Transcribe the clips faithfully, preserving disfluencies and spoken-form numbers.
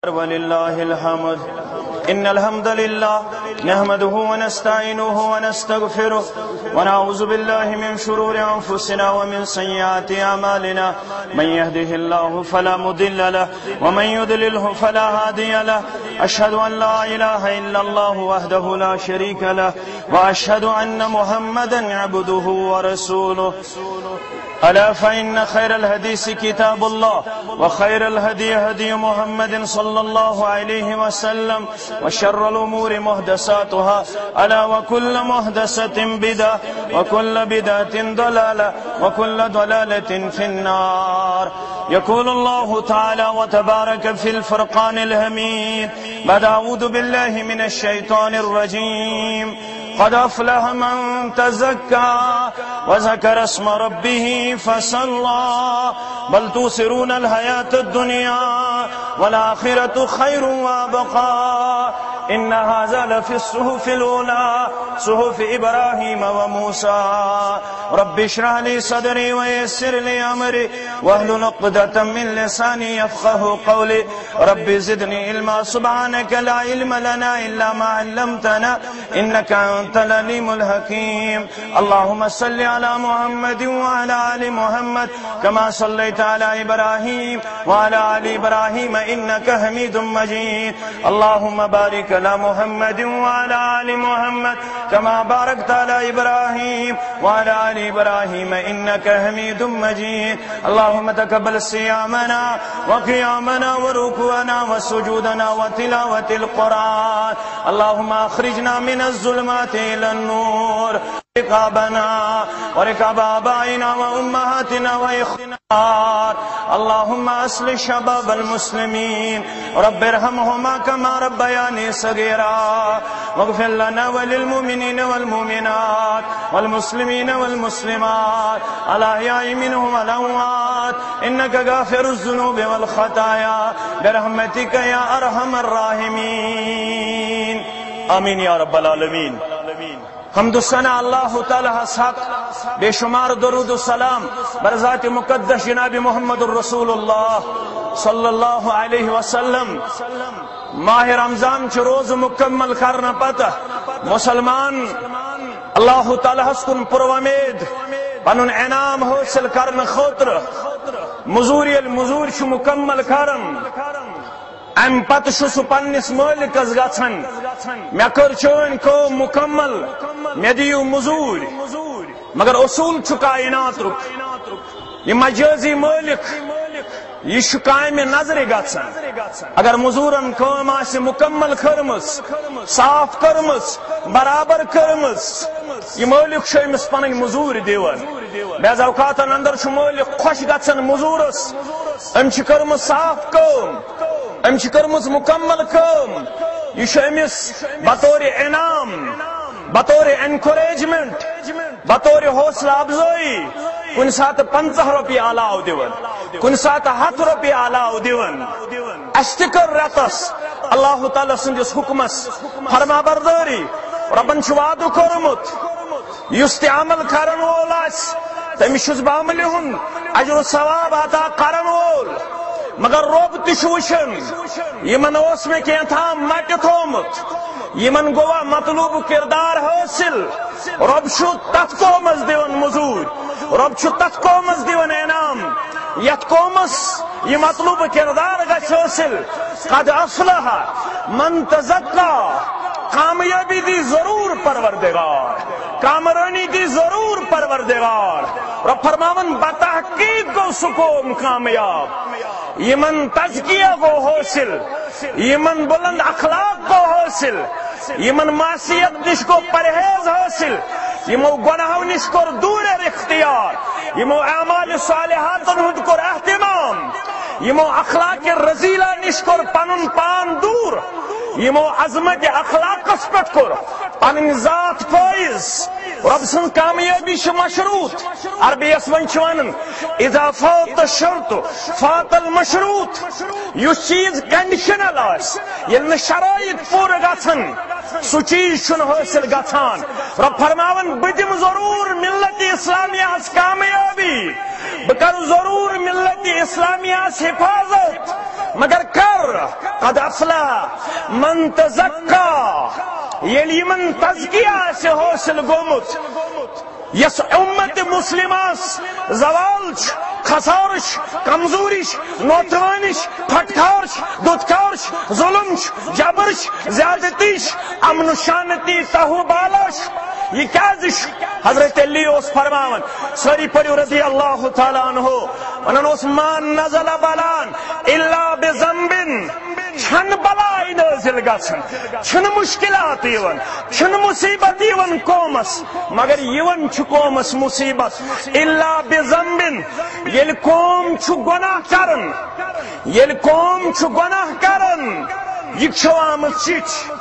ولله الحمد. إن الحمد لله نحمده ونستعينه ونستغفره، ونعوذ بالله من شرور أنفسنا ومن سيئات أعمالنا. من يهده الله فلا مضل له، ومن يضلله فلا هادي له. أشهد أن لا إله إلا الله وحده لا شريك له، وأشهد أن محمدا عبده ورسوله. ألا فإن خير الحديث كتاب الله، وخير الهدي هدي محمد صلى الله عليه وسلم، وشر الأمور محدثاتها، ألا وكل محدثة بدعة، وكل بدعة ضلالة، وكل ضلالة في النار. يقول الله تعالى وتبارك في الفرقان الحميد بعد أعوذ بالله من الشيطان الرجيم. قد أفلح من تزكى وذكر اسم ربه فصلى. بل تؤثرون الحياة الدنيا والآخرة خير وأبقى. إن هذا لفي الصحف الأولى، صحف إبراهيم وموسى. رب اشرح لي صدري ويسر لي أمري واحلل عقدة من لساني يفقه قولي. رب زدني علما. سبحانك لا علم لنا إلا ما علمتنا إنك أنت العليم الحكيم. اللهم صل على محمد وعلى آل محمد كما صليت على إبراهيم وعلى آل إبراهيم إنك حميد مجيد. اللهم بارك على محمد وعلى آل محمد كما باركت على إبراهيم وعلى آل إبراهيم إنك حميد مجيد. اللهم تقبل صيامنا وقيامنا وركوعنا وسجودنا وتلاوة القرآن. اللهم أخرجنا من الظلمات إلى النور. رقابنا ورقاب آبائنا وأمهاتنا وإخواننا. اللهم أصلح شباب المسلمين. رب ارحمهما كما ربياني صغيرا. واغفر لنا وللمؤمنين والمؤمنات والمسلمين والمسلمات الأحياء منهم والأموات إنك غافر الذنوب والخطايا برحمتك يا أرحم الراحمين. آمين يا رب العالمين. حمد و ثنا اللہ تعالیٰ ہس حق، بے شمار درود و سلام بر ذات مقدس جناب محمد الرسول اللہ صلی اللہ علیہ وسلم۔ ماہ رمضان چہ روز مکمل کرنہ پتہ مسلمان اللہ تعالیٰ ہس کن پر امید پنن انعام حاصل کرنہ خاطر مزور ییل مزور چھ مکمل کران، امہ پتہ چھ سہ پننس مالکس گژھان، مےٚ کٔر چٲنۍ کٲم مکمل، مےٚ دِیِو مٔزوٗرۍ۔ مگر اصوٗل چھُ کائناتُک، یہِ مجٲزی مٲلِک، یہِ چھُ کامہِ نظرِ گژھان۔ اگر مٔزوٗرن کٲم آسہِ مکمل کٔرمٕژ، صاف کٔرمٕژ، برابر کٔرمٕژ، یہِ مٲلِک چھُ أمِس پنٕنۍ مٔزوٗرۍ دِوان۔ بعض اوقاتن اندر چھُ مٲلِک خۄش گژھان مٔزوٗرس، أمۍ چھِ کٔرمٕژ صاف کٲم، أمۍ چھِ کٔرمٕژ مکمل کٲم۔ یہِ چھُ أمِس بطور انعام، بطور انکوریجمنٹ، بطور حوصلہ افزٲیی کُنہِ ساتہٕ پنٛژاہ رۄپیہِ علاوٕ دِوان، کُنہِ ساتہٕ ہتھ رۄپیہِ علاوٕ دِوان۔ اَسہِ تہِ کٔر رٮ۪تس اللہ تعالیٰ سٕنٛدِس حُکمس فرما بردٲری۔ رۄبن چھُ وعدٕ کوٚرمُت، یُس تہِ عمل کرن وول آسہِ، تٔمِس چھُس بہٕ عملہِ ہُنٛد اجر و ثواب عطا کرن وول۔ مگر رۄب تہِ چھُ وٕچھان، یِمن اوس مےٚ کینٛہہ تام مٹہِ تھومُت، یِمن گوٚوا مطلوب کردار حٲصِل؟ رۄب چھُ تتھ قومس دِوان مٔزوٗرۍ، رۄب چھُ تتھ قومس دِوان انعام، یتھ قومس یہِ مطلوب کردار گژھِ حٲصِل۔ قد افلح من تزکا، کامیٲبی دی ضروٗر پروردگار، کامرٲنی دی ضروٗر پروردگار۔ رۄب فرماوان، بتحقیق گوٚو سُہ قوم کامیاب، یِمن تزکیہ گوٚو حٲصِل، یِمن بلند اخلاق گوٚو حٲصِل، یِمن معصیت نِش گوٚو پرہیز حٲصِل، یِمو گۄناہو نِش کوٚر دوٗرٮ۪ر اختیار، یِمو اعمال صالحاتن ہُنٛد کوٚر اہتمام، یِمو اخلاق رذیلہ نِش کوٚر پنُن پان دوٗر، یِمو عظمت اخلاقس پٮ۪ٹھ کوٚر پنٕنۍ ذات فٲیض۔ رۄب سٕنٛز کامیٲبی چھِ مشروط۔ عربی یس منٛز چھِ ونان، اذا فات الشرط فات المشروط۔ یُس چیز کنڈیشنل آسہِ، ییٚلہِ نہٕ شرائط پوٗرٕ گژھن، سُہ چیز چھُنہٕ حٲصِل گژھان۔ رۄب فرماوان، بہٕ دِمہٕ ضروٗر ملت اسلامیہ ہس کامیٲبی، بہٕ کرٕ ضروٗر ملت اسلامیہ ہس حفاظت۔ مگر کر؟ قد افلح من تزکا، ییٚلہِ یِمن تزکیہ آسہِ حٲصِل گوٚمُت، یۄس امت مسلمس زوال چھُ، خسارٕ چھُ، کمزوری چھِ، نوتوٲنی چھِ، پھٹکار چھِ، دُتکار چھِ، ظلم چھُ، جبر چھُ، زیادتی چھِ، امن و شانتی تہوبالا چھُ۔ یہِ کیازِ چھُ؟ حضرت علی اوس فرماوان، سٲری پٔرِو رضی اللہ تعالیٰ عنہ، ونان اوس، ما نزل بلان الا بذنب، چھنہٕ بلاے نٲزِل گژھان، چھنہٕ مشکلات یِوان، چھنہٕ مصیبت یِوان قومس، مگر یِوان چھُ قومس مصیبت الا بذنب، ییٚلہِ قوم چھُ گۄناہ کران، ییٚلہِ قوم چھُ گۄناہ کران، یہِ چھُ آمٕژ چِٹھۍ۔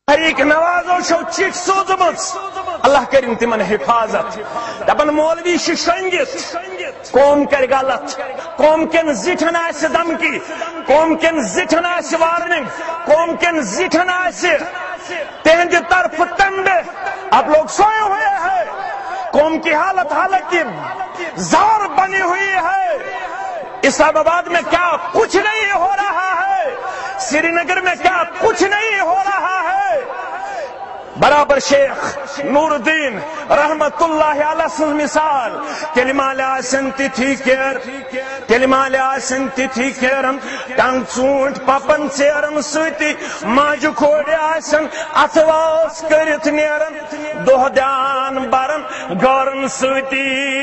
طریق نوازو چھو چِٹھۍ سوٗزمٕژ، اللہ کٔرِن تِمن حفاظت۔ دپان مولوی چھِ شۄنگِتھ، قوم کرِ غلط، قوم کٮ۪ن زِٹھٮ۪ن آسہِ دھمکی، قوم کٮ۪ن زِٹھٮ۪ن آسہِ وارننگ، قوم کٮ۪ن زِٹھٮ۪ن آسہِ تہندِ طرفہٕ تنبیہ۔ آپ لوگ سوئے ہوئے ہیں، قوم کی حالت حالت زار بنی ہوئی ہے۔ اسلام آباد میں کیا کچھ نہیں ہو رہا ہے، سری نگر میں کیا کچھ نہیں ہو رہا ہے۔ برابر شیخ نور الدین رحمت اللہ علیہ سٕنٛز مثال، تیٚلہِ مالہِ آسن تِتھی کیر، تیٚلہِ مالہِ آسن تِتھی کیرن، ٹنگ ژوٗنٛٹھۍ پپن ژیرن سۭتی، ماجہِ کھوڑِ آسن اتھٕ واس کٔرِتھ نیرن، دۄہ دیان برن گٲرن سۭتی۔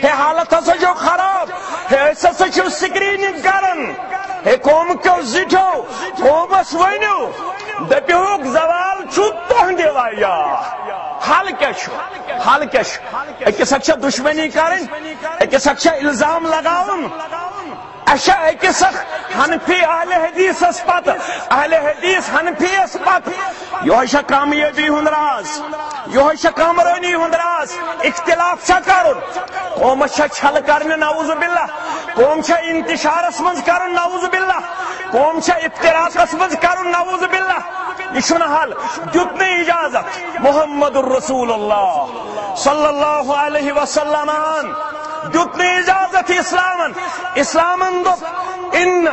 ہے حالت ہسا چھو خراب، ہے أسۍ ہسا چھِو سکریننگ کران۔ ہے قوم کیو زِٹھیو، قومس ؤنِو، دٔپِہُکھ زوال چھُ تُہنٛدِ وجہ۔ حل کیٛاہ چھُ؟ حل کیٛاہ چھُ؟ أکِس اکھ چھا دشمنی کرٕنۍ، أکِس اکھ چھا الزام لگاوُن۔ اچھا، أکِس اکھ حنفی اہل حدیثس پتہٕ، اہل حدیث حنفیس پتہٕ۔ یہوے چھا کامیٲبی ہُنٛد راز؟ یہوے چھا کامرٲنی ہُنٛد راز؟ اختلاف چھا کرُن؟ قومس چھا چھل کرنہِ؟ نعوذ باللہ۔ قوم چھا انتشارس منٛز کرُن؟ نعوذ باللہ۔ قوم چھا افتراقس منٛز کرُن؟ نعوذ باللہ۔ یہِ چھُنہٕ حل۔ دیُت نہٕ اجازت۔ محمد رسول اللہ صلی اللہ علیہ وسلمن دیُت نہٕ اجازت اسلامن۔ اسلامن دوٚپ، ان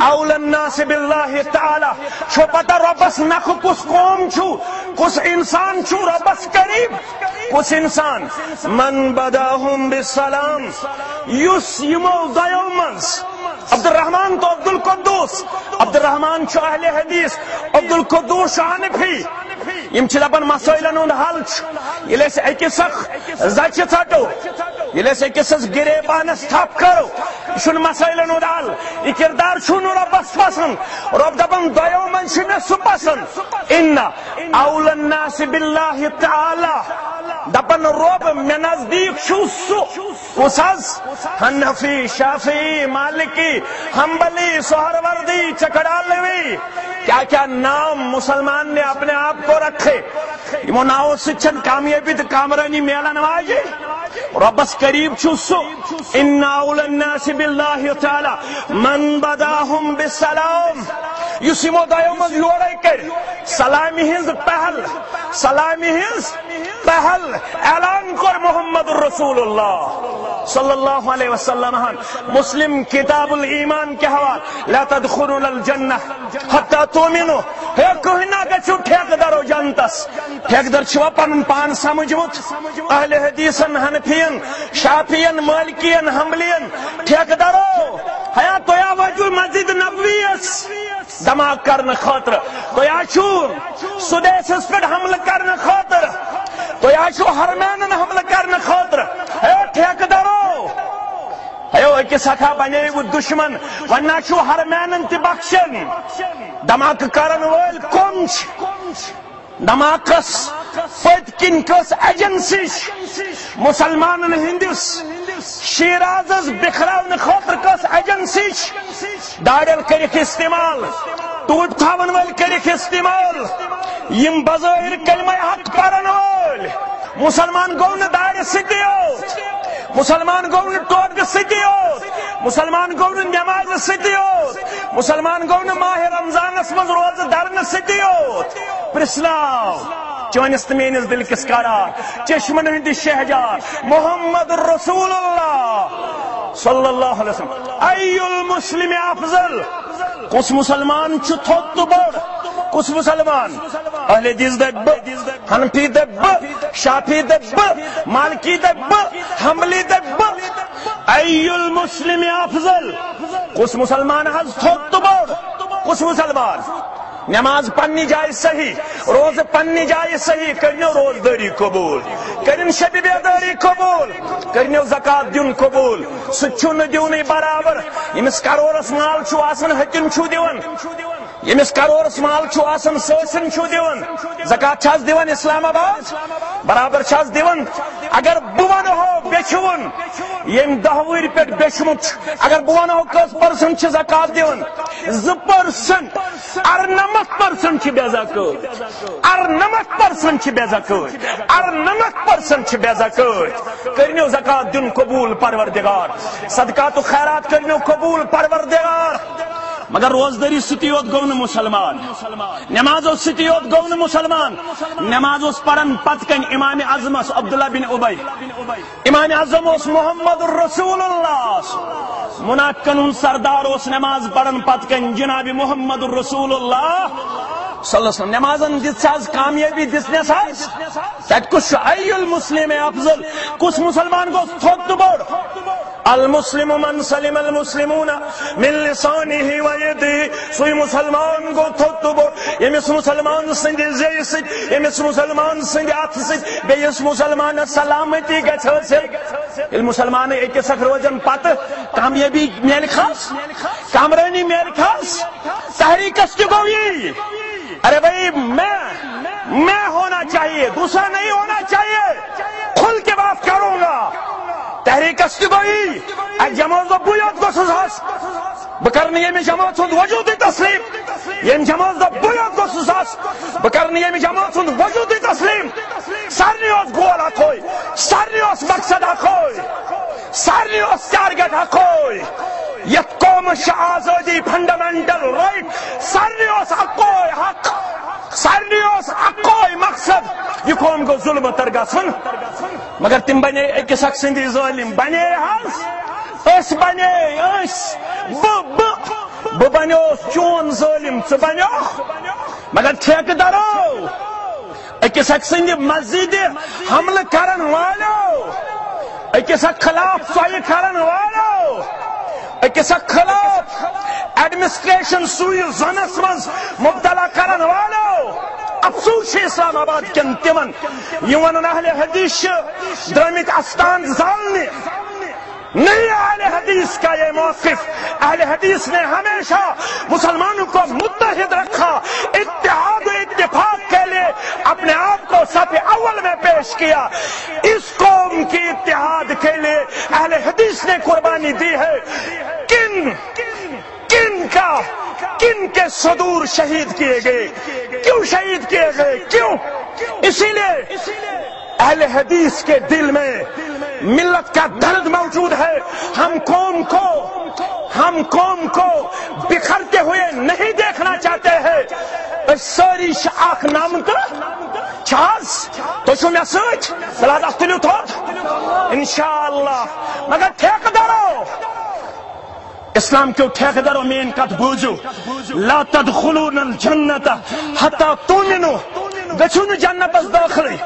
اولى الناس بالله تعالى، چھو پتہ رۄبس نکھٕ کُس قوم چھُ، کُس انسان چھُ رۄبس قریب؟ کُس انسان؟ من بداهم بالسلام، یُس یِمو دۄیو منٛز عبدالرحمان تہٕ عبدالقدوس، عبدالرحمان چھُ اہل حدیث، عبدالقدوس چھُ حنفی۔ یِم چھِ دپان مسٲیلن ہُنٛد حل چھُ، ییٚلہِ أسۍ أکِس اکھ زچہِ ژٹو، ییٚلہِ أسۍ أکِس اکھ گریبانس تھپھ کرو، یہِ چھُنہٕ مسٲیلن ہُنٛد حل۔ یہِ کردار چھُنہٕ رۄبس پسند۔ رۄب دپان دۄیو منٛز چھُ مےٚ سُہ پسند۔ ان اولى الناس بالله تعالى، دپان رۄب مےٚ نزدیٖک چھُ سُہ۔ کُس حظ؟ حنفی، شافعی، مالکی، حنبلی، سہروردی، چکڑالوی، کیا کیا نام مسلمان نے اپنے آپ کو رکھے۔ یِمو ناوو سۭتۍ چھَنہٕ کامیٲبی تہٕ کامرٲنی میلن واجہِ۔ رۄبس قریب چھُ سُہ، ان اولى الناس بالله تعالى من بداهم بالسلام، یُس یِمو دۄیو منٛز یورے کرِ سلامہِ ہٕنٛز پہل، سلامہِ ہٕنٛز پہل اعلان کوٚر محمد رسول اللہ صلی اللہ علیہ وسلم ہن۔ مسلم کتاب الایمان کے حوالے، لا تدخلون الجنہ حتی تؤمنوا، ہے کٕہٕنۍ نہ گژھِو ٹھیکہٕ دارو جنتس۔ ٹھیکہٕ دار چھُوا پنُن پان سمجھمُت؟ اہل حدیثن، حنفین، شافعین، مالکین، حنبلین، ٹھیکہٕ دارو، ہیا تُہۍ آوٲتِو مسجد نبویس دھماکہٕ کرنہٕ خٲطرٕ، تُہۍ آ چھِو سُدیسس پٮ۪ٹھ حملہٕ کرنہٕ خٲطرٕ، تُہۍ آ چھِو حرمینن حملہٕ کرنہٕ خٲطرٕ۔ ہے ٹھیکہٕ دارو، ہے أکِس اکھا بنے دشمن، وۄنۍ نہ چھِو حرمینن تہِ بخشن۔ دھماکہٕ کرن وٲلۍ کم چھِ؟ دھماکس پٔتۍ کِنۍ کٔژ ایجنسی چھِ؟ مسلمانن ہٕنٛدِس شیرازس بکھراونہٕ خٲطرٕ کٔژ ایجنسی چھِ؟ داڑٮ۪ل کٔرِکھ استعمال، ٹوٗپۍ تھاون وٲلۍ کٔرِکھ استعمال، یِم بظٲہر کلمہ حق پرن وٲلۍ۔ مسلمان گوٚو نہٕ دارِ سۭتی یوت، مسلمان گوٚو نہٕ ٹوپہِ سۭتی یوت، مسلمان گوٚو نہٕ نمازِ سۭتی یوت، مسلمان گوٚو نہٕ ماہِ رمضانس منٛز روزٕ درنہٕ سۭتی یوت۔ پرٛژھناو چٲنِس تہٕ میٲنِس دِل کِس قرار، چشمن ہٕنٛدِ شہجار محمد رسول اللہ۔ صلی اللہ علیہ وسلم۔ ای المسلم افضل؟ کُس مسلمان چھُ تھوٚد تہٕ بوٚڑ؟ کُس مسلمان؟ اہل حدیث دپہِ بہٕ، حنفی دپہِ بہٕ، شافعی دپہِ بہٕ، مالکی دپہِ بہٕ، حنبلی دپہِ بہٕ۔ ای المسلم افضل؟ کُس مسلمان حظ تھوٚد تہٕ بوٚڑ؟ کُس مسلمان؟ نماز پننہِ جایہِ صحیح، روزٕ پننہِ جایہِ صحیح، کٔرنیو روزدٲری قبول، کٔرِن شبِ بیدٲری قبول، کٔرنیو زکوٰۃ دیُن قبول۔ سُہ تہِ چھُ نہٕ دیُنٕے برابر۔ ییٚمِس کرورس مال چھُ آسان، ہتٮ۪ن چھُ دِوان۔ ییٚمِس کرورس مال چھُ آسان، ساسن چھُ دِوان۔ زکوٰۃ چھِ حظ دِوان اسلام آباد؟ برابر چھِ حظ دِوان؟ اگر بہٕ ونہو بیٚچھِ وُن، ییٚمۍ دَہ وُہٕرۍ پٮ۪ٹھ بیٚچھمُت چھُ، اگر بہٕ ونہو کٔژ percent چھِ زکوٰۃ دِوان؟ زٕ percent۔ ارنمتھ percent چھِ بے زکٲتۍ۔ ارنمتھ percent چھِ بے زکٲتۍ۔ ارنمتھ percent چھِ بے زکٲتۍ۔ کٔرنیو زکوٰۃ دیُن قبول پروردگار۔ صدقات و خیرات کٔرنیو قبول پروردگار۔ مگر روزدٲری سۭتی یوت گوٚو نہٕ مسلمان۔ نمازو سۭتی یوت گوٚو نہٕ مسلمان۔ نماز اوس پران پتہٕ کنہِ امام اعظمس عبداللہ بن ابی۔ امام اعظم اوس محمد رسول اللہ۔ منافقن ہُنٛد سردار اوس نماز پران پتہٕ کنہِ جناب محمد رسول اللہ صلی اللہ علیہ وسلم۔ نمازن دِژ حظ کامیٲبی، دِژنس حظ؟ تتہِ کُس چھُ؟ ای المسلم افضل؟ کُس مسلمان گوٚو تھوٚد تہٕ بوٚڑ؟ المسلم من سلم المسلمون من لسانه و یده۔ سُے مسلمان گوٚو تھوٚد تہٕ بوٚڑ، ییٚمِس مسلمان سٕنٛدِ زیٚیہِ سۭتۍ، ییٚمِس مسلمان سٕنٛدِ اَتھٕ سۭتۍ بیٚیِس مسلمانس سلامتی گژھِ حٲصِل۔ ییٚلہِ مسلمانٕے أکِس اکھ روزن پتہٕ کامیٲبی میلہِ خاص، کامرٲنی میلہِ خاص، تحریکس تہِ گوٚو یی۔ ارے بھائی، میں، میں ہونا چاہیے، دوسرا نہیں ہونا چاہیے۔ کھل کے بات کروں گا۔ تحریکس تہِ گوٚو یی۔ اکہِ جمٲژ دوٚپ، بٕے یوت گوٚژھُس حظ۔ بہٕ کرٕ نہٕ ییٚمہِ جمٲژ ہُنٛد وجوٗدٕے تسلیٖم۔ ییٚمہِ جمٲژ دوٚپ، بٕے یوت گوٚژھُس حظ۔ بہٕ کرٕ نہٕ ییٚمہِ جمٲژ ہُنٛد وجوٗدٕے تسلیٖم۔ سارنٕے اوس goal اکوے، سارنٕے اوس مقصد اکوے، سارنٕے اوس target اکوے۔ یتھ قومس چھِ آزٲدی fundamental right، سارنٕے اوس اکوے حق، سارنٕے اوس اکوے مقصد۔ یہِ قوم گوٚو ظلمہٕ تر گژھُن۔ مگر تِم بنے أکِس اکھ سٕنٛدی ظٲلِم، بنے حظ۔ أسۍ بنے، أسۍ، بہٕ، بہٕ، بہٕ بنیوس چون ظٲلِم، ژٕ بنیوکھ۔ مگر ٹھیکہٕ درو، أکِس اکھ سٕنٛدِ مسجدِ حملہٕ کرن والو، أکِس اکھ خلاف ژۄیہِ کرن والو، أکِس اکھ خلاف administration سوٗیہِ زنس منٛز مبتلا کرن والو، افسوس چھُ اسلام آباد کٮ۪ن تِمن، یِم ونان اہل حدیث چھِ درٲمٕتۍ استان زالنہِ۔ نہیں، اہل حدیث کا یہ موقف، اہل حدیث نے ہمیشہ مسلمانوں کو متحد رکھا، اتحاد و اتفاق کے لیے اپنے آپ کو صف اول میں پیش کیا۔ اس قوم کی اتحاد کے لیے اہل حدیث نے قربانی دی ہے۔ کن، کن کا، کن کے صدور شہید کیے گئے؟ کیوں شہید کیے گئے؟ کیوں؟ اسی لیے اہل حدیث کے دل میں ملت کا درد موجود ہے۔ ہم قوم کو، ہم قوم کو بکھرتے ہوئے نہیں دیکھنا چاہتے ہیں۔ أسۍ سٲری چھِ اکھ نمتہٕ۔ چھا حظ؟ تُہۍ چھِو مےٚ سۭتۍ؟ تیٚلہِ حظ اَتھ تُلِو تھوٚد۔ انشاءاللہ۔ مگر ٹھیکہٕ درو، اسلام کیو ٹھیکہٕ درو، میٲنۍ کتھ بوٗزِو۔ لا تدخلون الجنت حتی تؤمنوا۔ گژھِو نہٕ جنتس دٲخلٕے،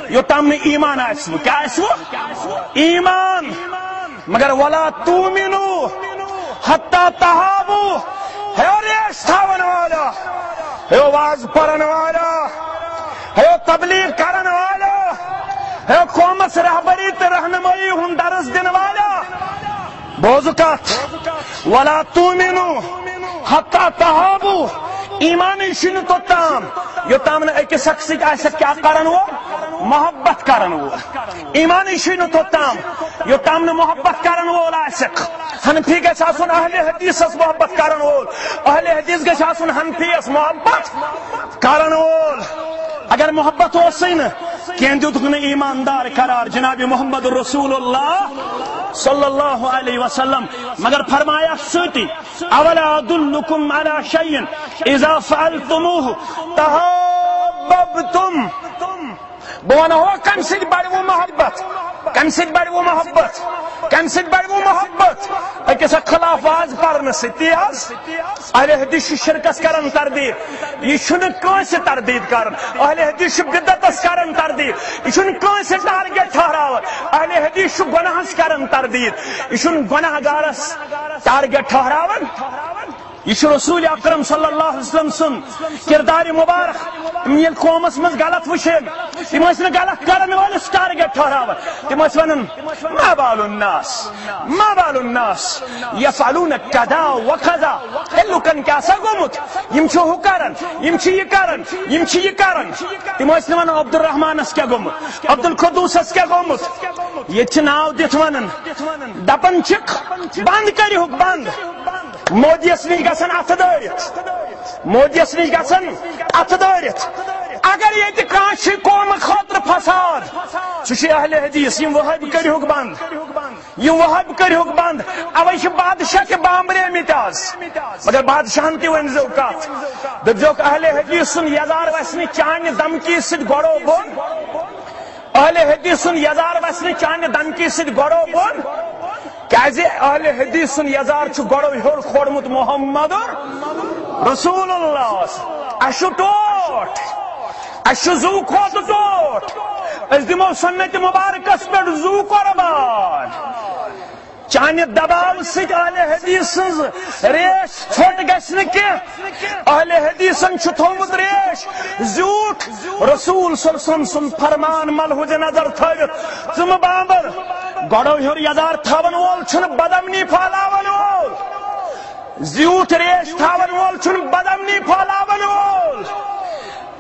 یوٚتام نہٕ ایمان آسِوٕ۔ کیٛاہ آسِوٕ؟ ایمان۔ مگر ولا تؤمنوا حتی تحابوا۔ ہے ریش تھاون والا، ہے واز پرن والا، ہے تبلیغ کرن والا، ہے قومس رہبری تہٕ رہنمائی ہُنٛد درس دِنہٕ والا۔ بوزُکھ کتھ، ولا تؤمنوا حتی تحابوا۔ ایمانٕے چھُنہٕ توٚتام، یوٚتام نہٕ أکِس اکھ سۭتۍ آسہِ کیٛاہ کرن وول؟ محبت کرن وول۔ ایمانٕے چھُنہٕ توٚتام، یوٚتام نہٕ محبت کرن وول آسہِ۔ حنفی گژھِ آسُن اہل حدیثس محبت کرن وول، اہل حدیث گژھِ آسُن حنفیس محبت کرن وول۔ اگر محبت اوسُے نہٕ، کینٛہہ دیُتُکھ نہٕ ایماندار قرار جناب محمد رسول اللہ صلی اللہ علیہ وسلم۔ مگر فرمایا سۭتی، اولا ادلکم علی شیء اذا فعلتموہ تحاببتم۔ بہٕ ونہو، کمہِ سۭتۍ بڑوٕ محبت؟ کمہِ سۭتۍ بڑوٕ محبت؟ کمہِ سۭتۍ بڑوٕ محبت؟ أکِس اکھ خلاف واز پرنہٕ سۭتۍ۔ تی حظ، اہل حدیث چھُ شرکس کران تردید، یہِ چھُنہٕ کٲنٛسہِ تردید کران۔ اہل حدیث چھُ بدعتس کران تردید، یہِ چھُنہٕ کٲنٛسہِ ٹارگیٹ ٹھہراوان۔ اہل حدیث چھُ گۄناہس کران تردید، یہِ چھُنہٕ گۄناہ گارس ٹارگیٹ ٹھہراوان۔ یہِ چھُ رسول اکرم صلی اللہ علیہ وسلم سُنٛد کردار مبارک۔ یِم ییٚلہِ قومس منٛز غلط وٕچھن، تِم ٲسۍ نہٕ غلط کرن وٲلِس ٹارگیٹ ٹھہراوان، تِم ٲسۍ ونان، "ما بال الناس، ما بال الناس یفعلون کذا و کذا"، ہے، لُکن کیٛاہ سا گوٚمُت؟ یِم چھِ ہُہ کران، یِم چھِ یہِ کران، یِم چھِ یہِ کران۔ تِم ٲسۍ نہٕ ونان، "عبدالرحمانس کیٛاہ گوٚمُت؟ عبدالقدوسس کیٛاہ گوٚمُت؟" ییٚتہِ چھِ ناو دِتھ ونان، دپان چھِکھ، "بند کٔرِہُکھ بند"۔ مودیس نِش گژھن اتھٕ دٲرِتھ، مودیس نِش گژھن اتھٕ دٲرِتھ۔ اگر ییٚتہِ کانٛہہ چھُ قومہٕ خٲطرٕ فساد، سُہ چھُ اہل حدیث۔ یِم وہابی کٔرِہُکھ بند، یِم وہابی کٔرِہُکھ بند۔ اوے چھِ بادشاہ تہِ بامبریمٕتۍ از۔ مگر بادشاہن تہِ ؤنۍزیو کتھ، دٔپزیوکھ، اہل حدیث سُنٛد یزار وسہِ نہٕ چانہِ دمکی سۭتۍ گۄڈو بۄن۔ اہل حدیث سُنٛد یزار وسہِ نہٕ چانہِ دمکی سۭتۍ گۄڈو بۄن، کیازِ اہل حدیث سُنٛد یزار چھُ گۄڈو ہیوٚر کھولمُت محمد رسول اللہ۔ اَسہِ چھُ ٹوٹھ، اَسہِ چھُ زُو کھۄتہٕ ٹوٹھ، أسۍ دِمو سنت مبارکس پٮ۪ٹھ زُو قربان۔ چانہِ دباو سۭتۍ اہل حدیث سٕنٛز ریش ژھوٚٹ گژھِ نہٕ کینٛہہ۔ اہل حدیثن چھُ تھوٚومُت ریش زیوٗٹھ۔ رسول صلی اللہ علیہ وسلم سُنٛد فرمان ملحوظ نظر تھٲوِتھ، ژٕ مہٕ بامبر۔ گۄڈو ہیوٚر یزار تھاون وول چھُنہٕ بدامنی پھہلاون وول، زیوٗٹھ ریش تھاون وول چھُنہٕ بدامنی پھہلاون وول۔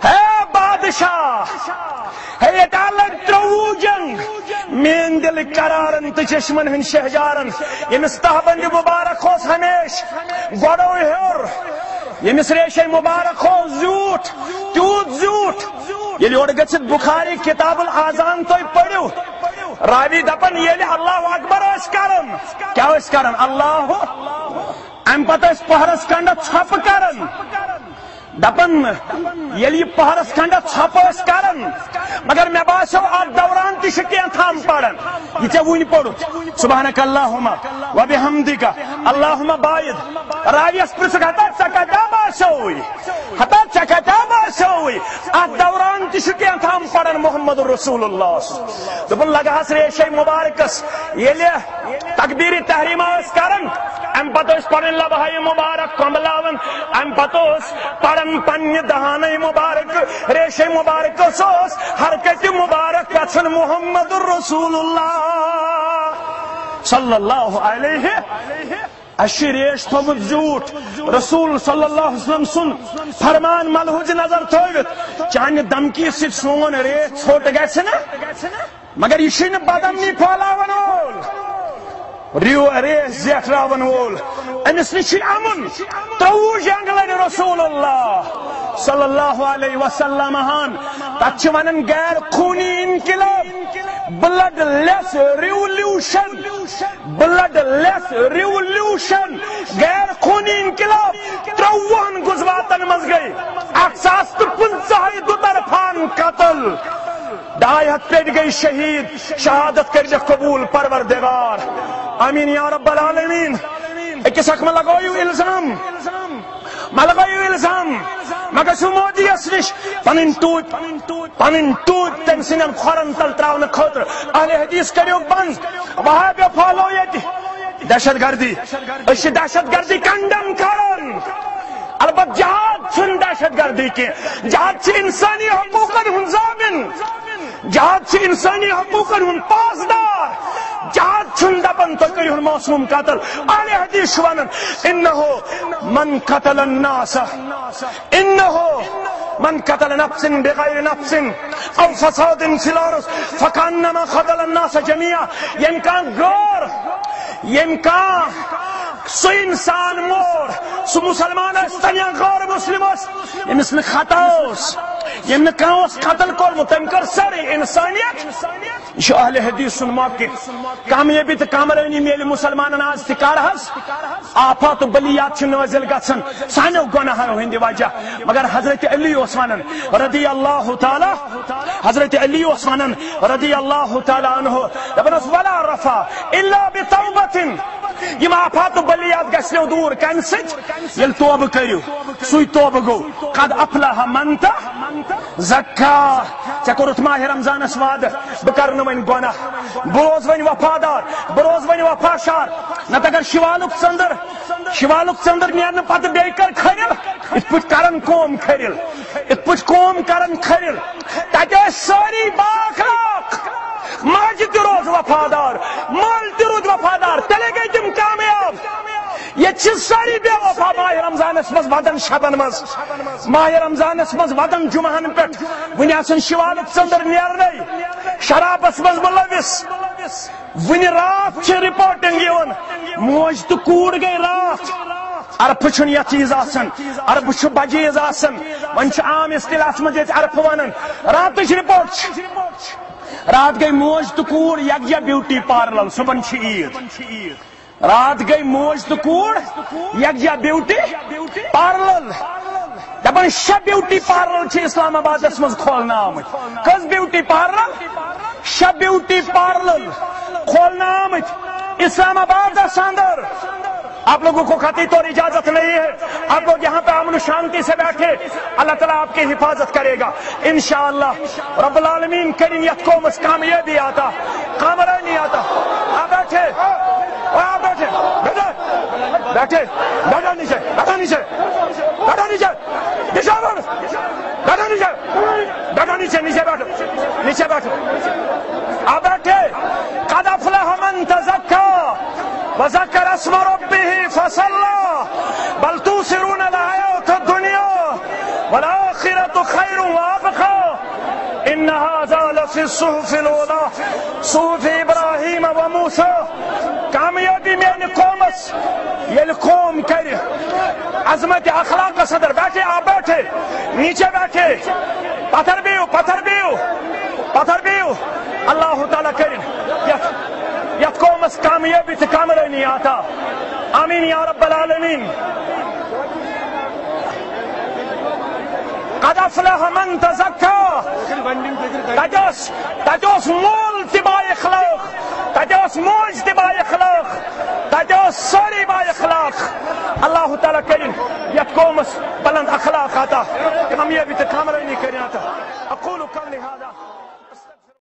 ہے بادشاہ، ہے ییٚتہِ آو لگہِ ترٛوٚوُہ جنگ، میٲنۍ دِلٕکۍ قرارن تہٕ چشمن ہٕنٛدۍ شہجارن، ییٚمِس تہبندِ مبارک اوس ہمیشہِ گۄڈو ہیوٚر، ییٚمِس ریشے مبارک اوس زیوٗٹھ، تیوٗت زیوٗٹھ۔ ییٚلہِ یورٕ گٔژھِتھ بخاری کتاب الاذان تُہۍ پٔرِو، راوی دپان، ییٚلہِ اللہ اکبر ٲسۍ کران، کیٛاہ ٲسۍ کران؟ اللہ۔ امہِ پتہٕ ٲسۍ پہرس کنڈٕ ژھۄپہٕ کران۔ دپان، ییٚلہِ یہِ پہرس کھنڈس ژھۄپہٕ ٲسۍ کران، مگر مےٚ باسیو، اتھ دوران تہِ چھُ کینٛہہ تام پران۔ یہِ ژےٚ وُنہِ پوٚرُتھ، سبحانک اللہم و بحمدک، اللہم باعد۔ راویس پرژھُکھ، ہتا ژےٚ کتہِ باسیووُے؟ ہتا ژےٚ کتہِ باسیووُے؟ اتھ دوران تہِ چھُ کینٛہہ تام پران محمد رسول اللہ۔ دوٚپُن، لگہس ریشے مبارکس، ییٚلہِ تکبیر تحریمہ ٲسۍ کران، امہِ پتہٕ ٲسۍ پنٕنۍ لبہٕ ہائے مبارک کۄمبلاوان، امہِ پتہٕ اوس پران پننہِ دہانٕے مبارک، ریشے مبارکس اوس حرکتِ مبارک گژھان محمد رسول اللہ صلی اللہ علیہ۔ اَسہِ چھُ ریش تھوٚومُت زیوٗٹھ، رسول صلی اللہ علیہ وسلم سُنٛد فرمان ملحوظ نظر تھٲوِتھ، چانہِ دمکی سۭتۍ سون ریش ژھوٚٹ گژھِ نہ۔ مگر یہِ چھُے نہٕ بدامنی پھہلاون وول، ریو ریس زیٹھراون وول۔ أمِس نِش چھُے امُن۔ ترٛوٚوُہ جنگ لڑِ رسول اللہ صلی اللہ علیہ وسلم ہن۔ تتھ چھِ ونان غیر خوٗنی انقلاب، بلڈ لیس ریولیوشن، بلڈ لیس ریولیوشن، غیر خوٗنی انقلاب۔ ترٛوٚوُہن غزواتن منٛز گٔے اکھ ساس تہٕ پٕنٛژٕہے دُطرفان قتل۔ ڈاے ہتھ پیٹہِ گٔے شہید، شہادت کٔرۍزٮ۪کھ قبول پروردگار۔ آمین یا رب العالمین۔ أکِس اکھ مہ لگٲیِو الزام، مہ لگٲیِو الزام، مہ گژھِو مودیَس نِش پنٕنۍ ٹوٗپۍ، پنٕنۍ ٹوٗپۍ تٔمۍ سٕنٛدٮ۪ن کھۄرن تل تراونہٕ خٲطرٕ۔ اہل حدیث کٔرِو بند، وہابیو پھہلٲو ییٚتہِ دہشت گردی۔ أسۍ چھِ دہشت گردی کنڈم کران۔ البتہ جہاد چھُنہٕ دہشت گردی کینٛہہ، جہاد چھُ انسٲنی حقوٗقن ہُنٛد ضامن، جہاد چھُ انسٲنی حقوٗقن ہُنٛد پاسدار۔ جہاد چھُنہٕ دپان تُہۍ کٔرِو معصوم قتل۔ اہل حدیث چھُ ونان، انہ من قتل الناس، انہ من قتل نفس بغیر نفس او فساد فی الارض فکانما قتل الناس جمیعا۔ ییٚمۍ کانٛہہ غٲر، ییٚمۍ کانٛہہ سُہ انسان مور، سُہ مسلمان ٲسۍ تن یا غٲر مسلم ٲسۍ، ییٚمِس نہٕ خطا اوس، ییٚمۍ نہٕ کانٛہہ اوس قتل کوٚرمُت، تٔمۍ کٔر سٲرٕے انسانیت۔ یہِ چھُ اہل حدیث سُنٛد موقف۔ کامیٲبی تہٕ کامرٲنی میلہِ مُسلمانن آز تہِ کر حظ؟ آفات و بلیات چھِ نٲزِل گژھان سانیو گۄناہو ہٕنٛدِ وجہ۔ مگر حضرت علی اوس ونان رضی اللہ تعالیٰ، حضرت علی اوس ونان رضی اللہ تعالیٰ عنہ، دپان اوس، "ولا رفع الا بتوبة۔" یِم آفات و بلیات گژھنو دوٗر کمہِ سۭتۍ؟ ییٚلہِ توبہٕ کٔرِو، سُے توبہٕ گوٚو۔ قد افلح من تزکا۔ ژےٚ کوٚرُتھ ماہِ رمضانس وعدٕ، بہٕ کرٕ نہٕ وۄنۍ گۄناہ، بہٕ روزٕ وۄنۍ وفادار، بہٕ روزٕ وۄنۍ وفاشار۔ نتہٕ اگر شوالُک ژٔنٛدٕر، شوالُک ژٔنٛدٕر نیرنہٕ پتہٕ بیٚیہِ کر کھرِل، یِتھ پٲٹھۍ کرن قوم کھرِل، یِتھ پٲٹھۍ قوم کرن کھرِل۔ تتہِ ٲسۍ سٲری بااخلاق، ماجہِ تہِ روز وفادار، مٲلۍ تہِ روٗد وفادار، تیٚلے گٔے تِم کامیاب۔ ییٚتہِ چھِ سٲری بے وفا ماہِ رمضانس منٛز ودان شبن منٛز، ماہِ رمضانس منٛز ودان جمعہن پٮ۪ٹھ۔ وُنہِ آسن شوالُک ژٔنٛدٕر نیرنے، شرابس منٛز مُلوث۔ وُنہِ راتھ چھِ رپورٹنگ یِوان، موج تہٕ کوٗر گٔے راتھ۔ عرفہٕ چھُنہٕ یتھ چیٖز آسان، عرفہٕ چھُ بجہِ عیٖز آسان۔ وۄنۍ چھُ عام اصطلاحس منٛز ییٚتہِ عرفہٕ ونان۔ راتٕچ رپورٹ چھِ، راتھ گٔے موج تہٕ کوٗر یکجا بیوٹی پارلر، صبحن چھِ عیٖد۔ راتھ گٔے موج تہٕ کوٗر یکجا بیوٹی پارلر۔ دپان شےٚ بیوٹی پارلر چھِ اسلام آبادس منٛز کھولنہٕ آمٕتۍ۔ کٔژ بیوٹی پارلر؟ شےٚ بیوٹی پارلر کھولنہٕ آمٕتۍ اسلام آبادس اندر۔ آپ لوگوں کو قطعی طور اجازت نہیں ہے، آپ لوگ یہاں پہ امن و شانتی سے بیٹھے، اللہ تعالیٰ آپ کی حفاظت کرے گا انشاءاللہ۔ رب العالمین کرن یتھ قومس کامیٲبی عطا، کامرٲنی عطا۔ آپ بیٹھے، آپ بیٹھے، بیٹھے، بیٹھے، بیٹھو نیچے، بیٹھو نیچے، بیٹھو نیچے، نیچے بیٹھو، بیٹھو نیچے، نیچے، نیچے بیٹھو، نیچے بیٹھو۔ آپ بیٹھے، قد افلح من تزکا وذکر اسم ربہ فصلی، بل تؤثرون الحیاۃ الدنیا والآخرۃ خیر وابقی، ان ھذا لفی الصحف الأولی، صحف ابراہیم و موسیٰ۔ کامیٲبی میلہِ قومس، ییٚلہِ قوم کرِ عظمت اخلاقس اندر۔ بیٹھے، آپ بیٹھے، نیچے بیٹھے، پتھر بِہِو، پتھر بِہِو، پتھر بِہِو۔ اللہ تعالیٰ کرِ یتھ، یتھ قومس کامیٲبی تہٕ کامرٲنی عطا۔ آمین یا رب العالمین۔ قد افلح من تزکا۔ تتہِ اوس، تتہِ اوس مول تہِ با اخلاق، تتہِ اوس موج تہِ با اخلاق، تتہِ اوس سٲری با اخلاق۔ اللہ تعالیٰ کرن یتھ قومس بلند اخلاق عطا، کامیٲبی تہٕ کامرٲنی کرن عطا۔ اقول قولی ھذا۔